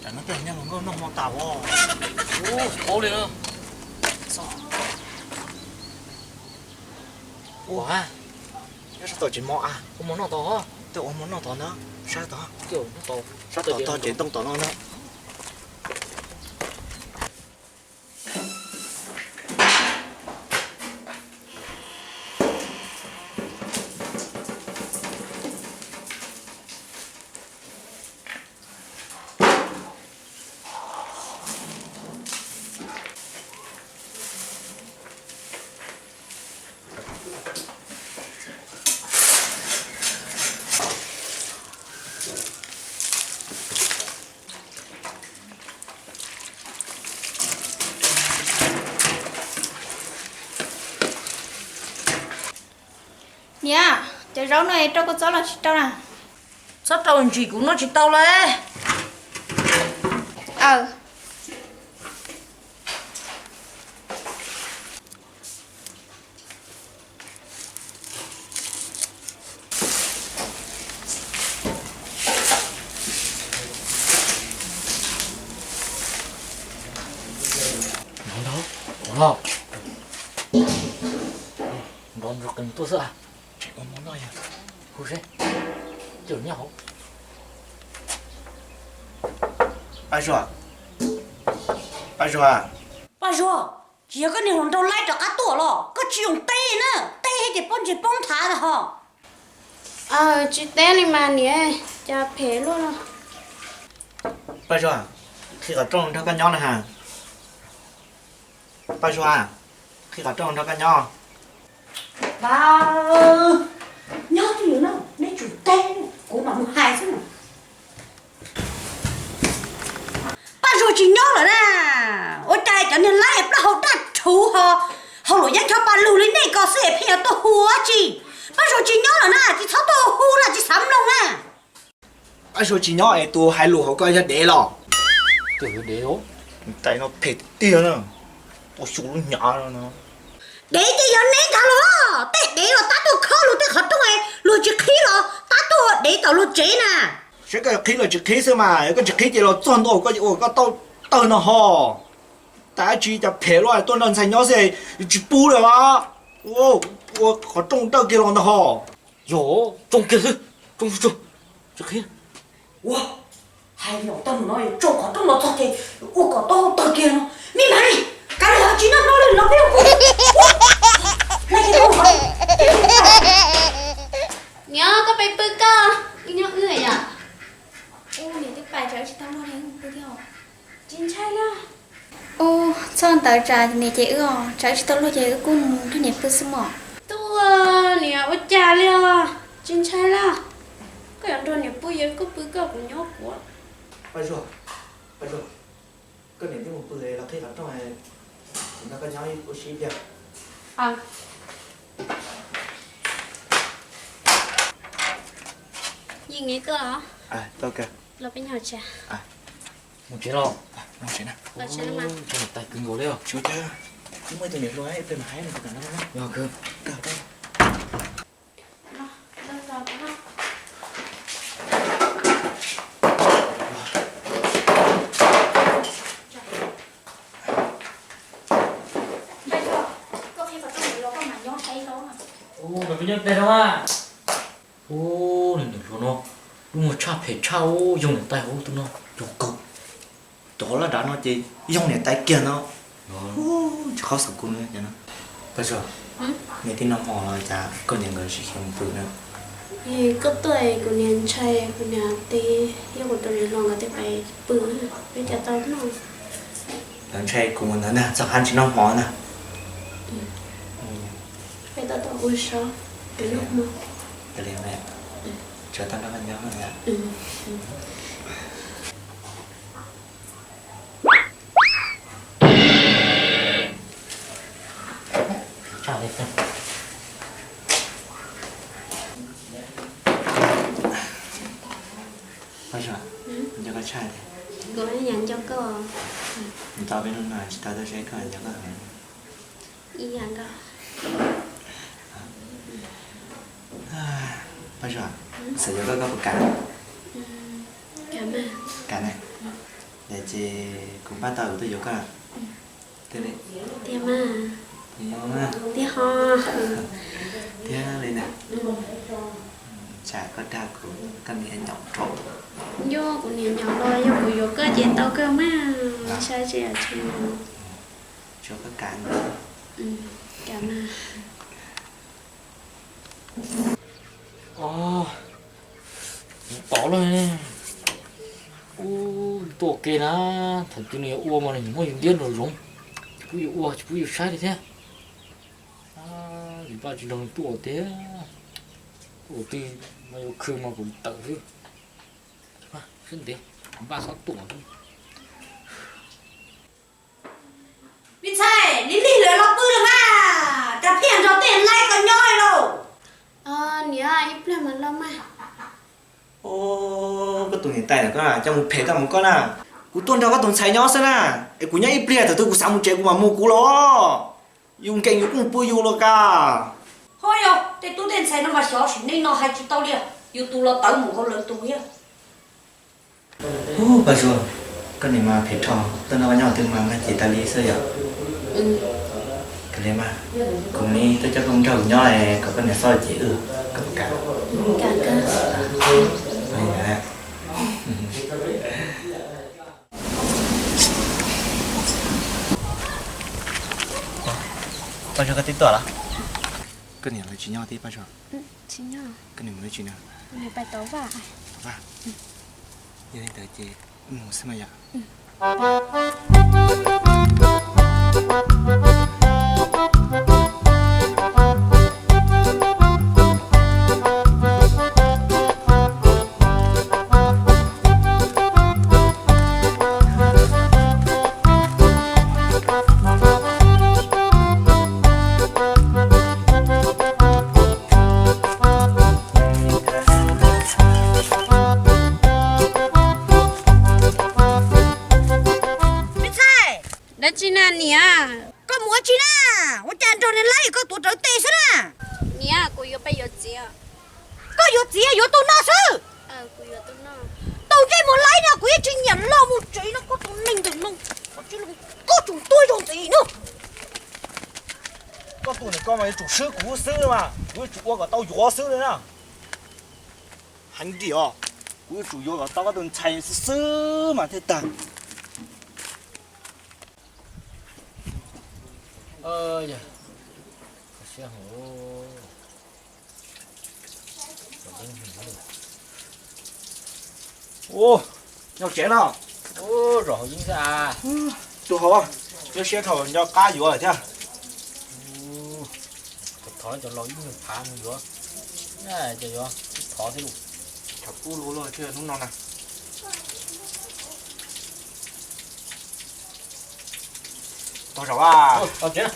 Tam no tej nyob hluas nkauj noj hmo tas os. Ub, paub li na. Ua, nyob sab tod tsis mob a, ua hmo noj tod. Tej ua hmo noj tod na, sab tod. Sab tod tog tsev ntoo tod no na. Niam, cov zaub no rau koj txob los tsis rau na? Txhob rau ntsim, kuv noj tsis tau lawm. Aw. Nov nrov, nov los. Nrov nrov qees tuaj xwb. Tseem ua hmo noj yog. Hu seb, cov nyob hauv. Paj Zuag, Paj Zuag. Paj Zuag, tsis yog koj niag hluas nraug laib rov qab tuaj los? Koj tsis yoo teb na, teb ces poob ntsis poob nthav na ho. Tsis teb li mas niam, cas phem luaj los. Paj Zuag, qhib qhov rooj nrog koj nyob na ha. Paj Zuag, qhib qhov rooj nrog koj nyob. Nyob twj ywm na, neb tsum teb, kuv mam mus hais xwb na. Paj Zuag tsis nyob lawm na. Ua cas cov niag laib plaub hau daj rhuv ho, hau luam yeeb chob pa lug li nej ko xwb es pheej yuav tuaj hu dab tsi? Paj Zuag tsis nyob lawm na, tsis txhob tuaj hu na, tsis xav mloog na. Paj Zuag tsis nyob es tus hais lus hauv ko yog dev los? Tus dev, tais no phem tiag na, tua xyu lub hnyav no. Dev ces yog neb ntag los, tej dev los tab tuaj khob luag tej qhov rooj, luag tsis qhib los tab tuaj dev tom luag tsev na. Saib koj qhib los tsis qhib xwb mas, yog koj tsis qhib ces los txog ntua koj ua koj tau tawg no ho. Tas dab tsi cas phem luaj, tuaj nrog ntxhais nyob xwb tsis pub li os. Ua qhov rooj dawj kiag los ntag ho. Yog tsoo kiag xwb, tsoo tsis qhib. Ua, hais yam tag mus no tsoo qhov rooj los txog ces ua kom taub hau tawg kiag no. Me Maiv, kav liam, tsis noj hmo li los peb ua. Niam, koj pais pw koj, wb nyob wb yom. Ub, niam twb pais tsawv tsis tau luag li, pw thiab. Tsis ntshai li. Ub, txhob ntawd tsam niam ces wb os, tsam wb tsis tau luag ces wb kuj mus nrog niam pw xwb mog. Tub, niam ua cas li os, tsis ntshai li. Koj yuav nrog niam pw ces koj pw koj, kuv nyob kuv. Paj Zuag, Paj Zuag, koj niam twb mus pw los qhib qhov rooj, kuv nrog koj nyob ua si ib pliag. Yeej tuaj los? Los peb nyob tsev. Mus tsev los? Mus tsev na. Tais kws nkaus li os. Tsis ua cas, kuv muaj ib tug niam hluas ib pliag mas hais no. Yog kawg. Ub, niam hluas no, lub muag tshaj phem tshaj, yoog niam tais hauv tus no, yoog kawg. Cov laj dav no ces yoog niam tais kiag no. Tsis qhov xav kuv no. Paj Zuag, neb twb noj hmo los cas koj niam nkawd tsis khiav mus pw na? Koj tuaj kuv niam ntshai, kuv niam tias yog kuv tus niam hluas nkawd twb pais pw, peb cas tau noj. Lawv ntshai kuv ntawd na, txog qhov tsis noj hmo na. Peb tau tau ua so, peb noj hmo. Tsam tau nrog koj nyob. Paj Zuag, nco koj tshaj tiag. Kuv yeej nco koj. Tau peb hnub no tsis tau tuaj saib koj, nco koj heev. Ib yam nkaus. Paj Zuag, xav yuav koj, koj puas kam? Kam na. Ces kuv npaj tau kuv tuaj yuav koj. Tiag mas. Tiag ho. Tiag li ntag. Tsam koj dag kuv, koj niam nyaum rau. Yog kuv niam nyaum los yog kuv yuav koj ces tau kawg mas. Saib tsis yog tsis. Tsuav koj kam ntawd. Kam mas. Tod lawm, ub, tuaj ua ke na, thaum twg nws yuav ua mas nws muab yus ntiab nrog zoov, tsis pub yus ua tsis pub yus saib li thiab. Yus npaj tsis nrog nws tuaj ua tiag, tuaj ua twg mas yuav khw mas kuv tawm xwb. Sab ntev, npaj xob tuaj xwb. Me ntxhais, lig lig lawm los pw lawm mas, cas pheej nrog tej laib ko nyob li lauj? Niam, ib pliag mas los mas. Koj tus niam tais ntawm koj coj mus phem tau mus koj na. Kuv tuaj nrog koj tus ntxhais nyob xwb na, es kuv nyob ib pliag thaum twg kuv xav mus tsev kuv mam mus kuv los. Yus nkees yus kuj mus pw yus los koj. Ho yog tej tub tej ntxhais no mas xyov sim neej no hais tsis tau li, yus tus los tawv mus hauv lawv tus thiab. Ub, Paj Zuag, koj niam mas phem dhau, tuaj nrog koj nyob twg mas nqa cev tas li xwb yom. Kav liam mas, kuv mam li tuaj coj koj mus nrog kuv nyob es kom koj niam xob cev wb, koj puas kam? Paj Zuag, koj twb tuaj los? Koj niam lawv tsis nyob thiab Paj Zuag? Koj niam mus dab tsi na? Yog li ntawd ces wb mus xwb mas yom. Me ntxhais, dab tsi na niam? Koj mus ua tsi na? Ua cas nrog niag laib koj tuav rawv tes xwb na? Niam, kuv yuav peb yuav txiv. Koj yuav txiv yuav tus no xwb? Tus ntsej muag laib no kuv yeej tsis nyiam los mus tsev no, koj tus neeg ntawm no, koj tsum tuag zog ntxiv no. Koj tus niam koj mas yuav tsum swb kuv xwb mas, kuv yuav tsum ua kom tau yuav xwb li na. Heev tiag os, kuv yuav tsum yuav kom tau koj tus ntxhais xwb xwb mas thiaj tag. Ua, nyob siab no. Tus hauv, nyob siab thaum nco qab yuav lawm thiab. Thov cov laus ib nyuag phav mus yuav, cov yuav thov thiab. Tshav kub luaj luaj thiab hnub no na. Tog zaum, laus tsev.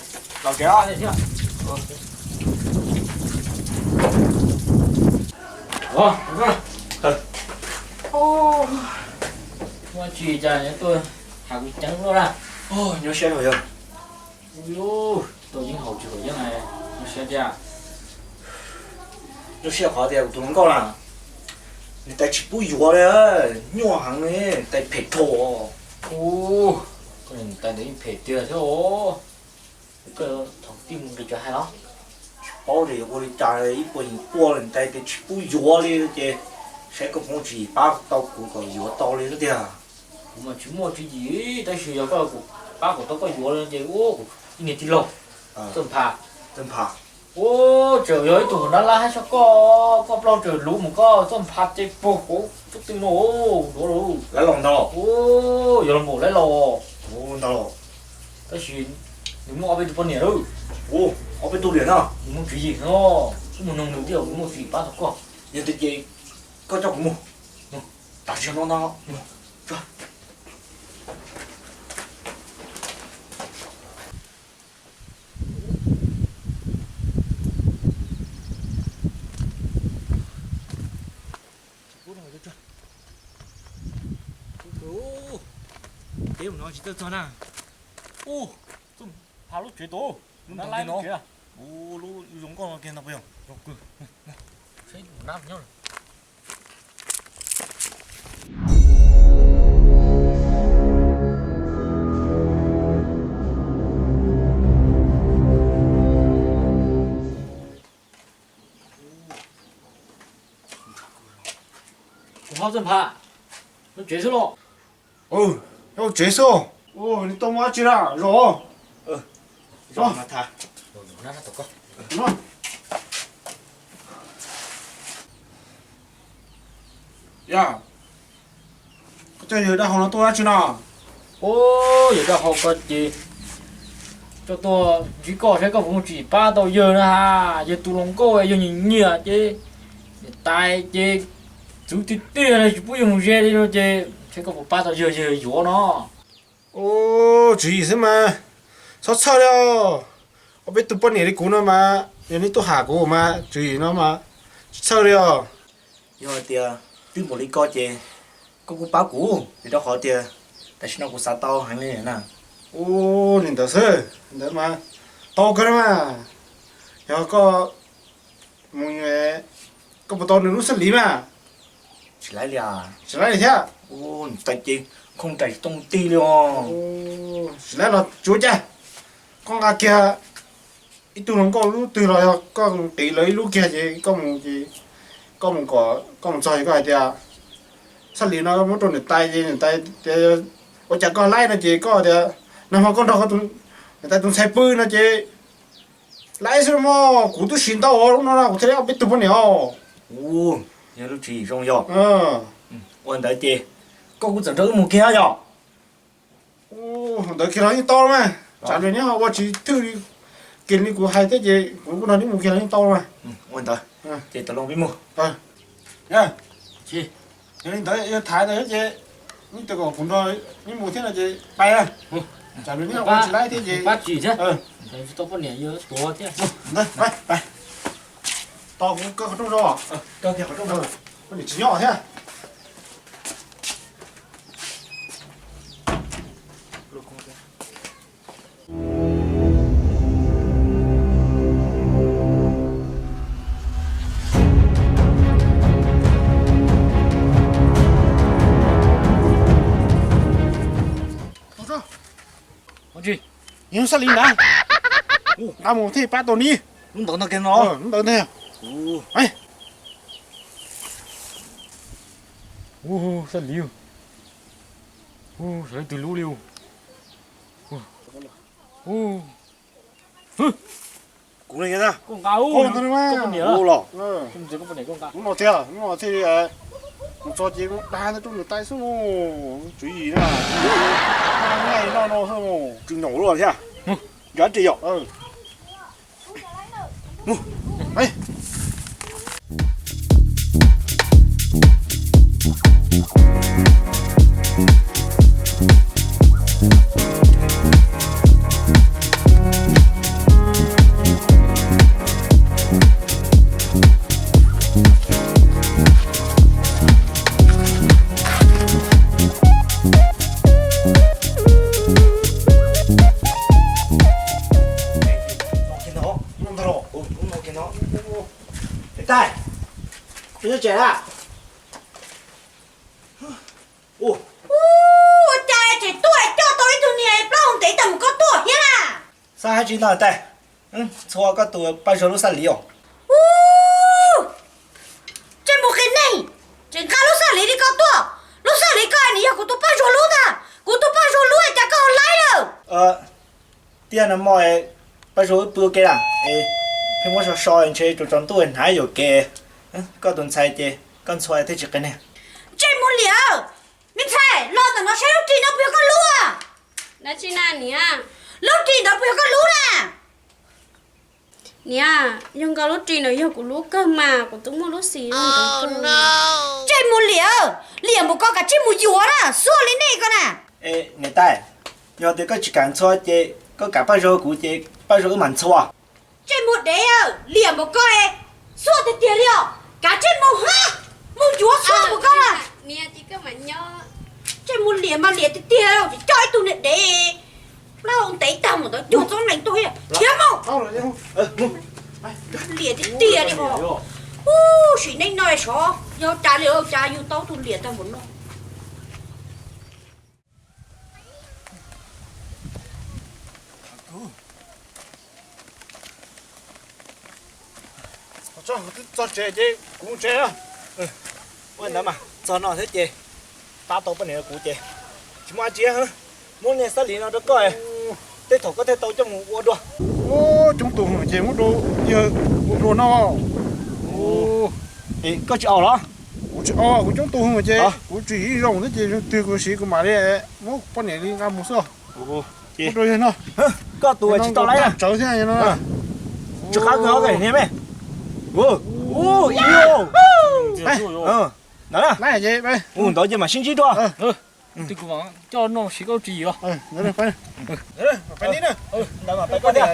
Muaj tsis cas nyob tuaj has kuv ceev luaj na. Nyob siab yog. Tuaj yeeb haus tsis haum yeeb, nyob siab tiag. Nyob siab qhov tias kuv tus hluas nkauj na, niam tais tsis pub yuav li, nyuaj heev li, niam tais phem dhau. Koj niam tais ntawd yeej phem tiag thiab os. Koj thaum twg mus nqis cov hais los? Tsis paub tias yuav ua li cas, ib puas yim puaj niam tais tias tsis pub yuav li ces saib koj puas muaj tswv yim pab tau kuv kom yuav tau li xwb tiag. Kuv mas tsis muaj tswv yim tab sis yog koj pab kom tau koj yuav li ces ua kuv ib niag tij laug Txawj Nphas. Txawj Nphas. Ua, tseem yog ib tug dab lab hab sab koj, koj plaub tseem luv mus koj Txawj Nphas ces puag hauv tub twg no duav lawm. Lawv laus ntag. Ua, yog los npaum lawv laus ntag. Tab sis nws muaj ob peb tug poj niam lawm. Ua, ob peb tug niam no. Nws muaj tswv yim no, wb mus noog nws thiab, nws muaj tswv yim pab tau koj. Yog li ces koj coj kuv mus. Tam sim no no. Teb mus no tsis txawj txog na. Ub, Txawj Nphas lub tsev tus, lub nab lab no. Ub, lub zoo nkauj no kiag ntag puas yog? Zoo kawg. Saib tus nab nyob. Txawj Nphas, nyob tsev xwb los? Nyob tsev xwb. Neb tuaj muaj dab tsi na, zaum. Yog, koj coj yawg dab hau no tuaj dab tsi no? Ub, yawg dab hau ko ces coj tuaj ntsib koj saib koj puas muaj tsis pab tau yawg na ha. Yawg tus hluas nkauj yawg nyiam nyiam ces niam tais ces txwv tiag tiag li tsis pub yawg mus ze li no ces saib koj puas pab tau yawg, yawg yuav no. Ub, tswv yim xwb mas, txhob txhawj li os. Ob peb tug poj niam li kuv no mas yog nej tuaj ham kuv mas tswv yim no mas tsis txhawj li os. Yog hais tias twb npaum li koj ces koj kuj pab kuv, vim rau qhov tias tam sim no kuv xav tau heev li na. Ub, li ntawd xwb, li ntawd mas tau kawg na mas. Yog koj mus, koj puas tau nws lub xab lis mas? Tsis laib li thiab. Ub, tais ces khooj rais tsis tooj ti li os. Tsis laib los tsis ua cas, koj nqa kiag ib tug hluas nkauj lub twg los yog koj qiv lawv ib lub kiag ces koj mus, koj mus kom koj mus txog ces koj hais tias xab lis no muab rau niam tais ces niam tais tias ua cas koj laib no ces koj tias nag hmo koj nrog niam tais tus ntxhais pw no ces laib xwb mog, kuv twb siv ntau lub no kuv thiaj li ob peb tug poj niam os. Ub, yog lub tswv yim zoo yog. Ua ntawd ces koj kuj txawm nrog wb mus kiag yog. Ntawd kiag los yeej tau mas, tsam nws nyob ua tsis thwj li, kiag li kuv hais thiab ces kuv kuj nrog neb mus kiag los yeej tau mas. Ua ntawd ces tau loo peb mus. Yog li ntawd yog tham ntawd ces neb tias kom kuv nrog neb mus thiab no ces pais na. Tsam nws nyob ua tsis laib thiab ces pab tsis thiab. Tsis tau poj niam yog tuav thiab. Tos kuv kaw qhov rooj rau, kaw kiag qhov rooj rau, poj niam tsis nyob thiab. Ua tsi? Nws xab lis ntawd, nqa mus thiaj pab tau ni. Lub ntawd ntag kiag no. Lub ntawd ntag. Xab lis, xav leej twg lub li. Kuv, kuv los, lub no thiab, lub no thiaj mus txog ces dag ntawd rau niam tais xwb, tswv yim na, noj no xwb, tsw nyaum luaj thiab. Nkawd ris yom. Niam tais, koj nyob tsev lawm? Ua cas tseem tuaj coj tau ib tug niag plaub hau ntev tag mus koj tuaj thiab na? Xav hais tsis ntau tais, ntxhua koj tus Paj Zuag lub xab lis os. Ub, ntsej muag qias neeg, tseem nqa lub xab lis li koj tuaj. Lub xab lis koj nws yog kuv tus Paj Zuag lub ntag, kuv tus Paj Zuag lub cas koj ho laib lawm? Tiag no mog, Paj Zuag wb pw ua ke lawm es pheej muab so so ntshe tsaus tsaus ntuj hnav yuam kev. Koj tus ntxhais ces koj ntxhua thiaj tsis qias neeg. Ntsej muag liam, me ntxhais, los ntawm no saib lub ris no puas yog koj lub? Dab tsi na niam? Lub ris ntawd puas yog koj lub na? Niam, yog nkaus lub ris ntawd yog kuv lub kawg mas, kuv twb muaj lub xim zoo ntawd kawg. Ntsej muag liam, liam npaum koj kav tsij mus yuav na, xuaj li nej ko na. Niam tais, yog tias koj tsis kam ntxhua ces koj kam Paj Zuag kuv ces Paj Zuag wb mam ntxhua. Ntsej muag dev, liam npaum koj, xuaj tiag tiag li os, kav tsij mus hab, mus yuav xuaj npaum koj na. Ntsej muag liam mas liam tiag tiag, coj ib tug niag dev plaub hau ntev tag mus ntawd cuag txob nees tuaj thiab. Khiav mus. Liam tiag tiag li os. Ub, sim neej no sov yog cas li cas yug tau tus liam tag npaum no. Txog tsev ces kuv mus tsev. Ua ntawd mas. Txog no thiab ces pab tau poj niam kuv ces tsis muaj dab tsi, muab niag xab lis no rau koj, tej thaum koj thiaj tau coj mus ua dua. Coob tus ces muab rau yawg ua dua no. Koj tsis aus los? Kuv tsis aus, kuv coob tus ces kuv tsis ib zoo thiab ces twg kuv siv kuv mam li muab poj niam li nqa mus xwb. Ua rau yawg no. Koj tus tsis tau lawm, tsawv thiab no. Tsis qab kawg os, niag me. Ntawd ces mam sib ntsib dua. Coj no siv koj tsis yim os. Peb thiab.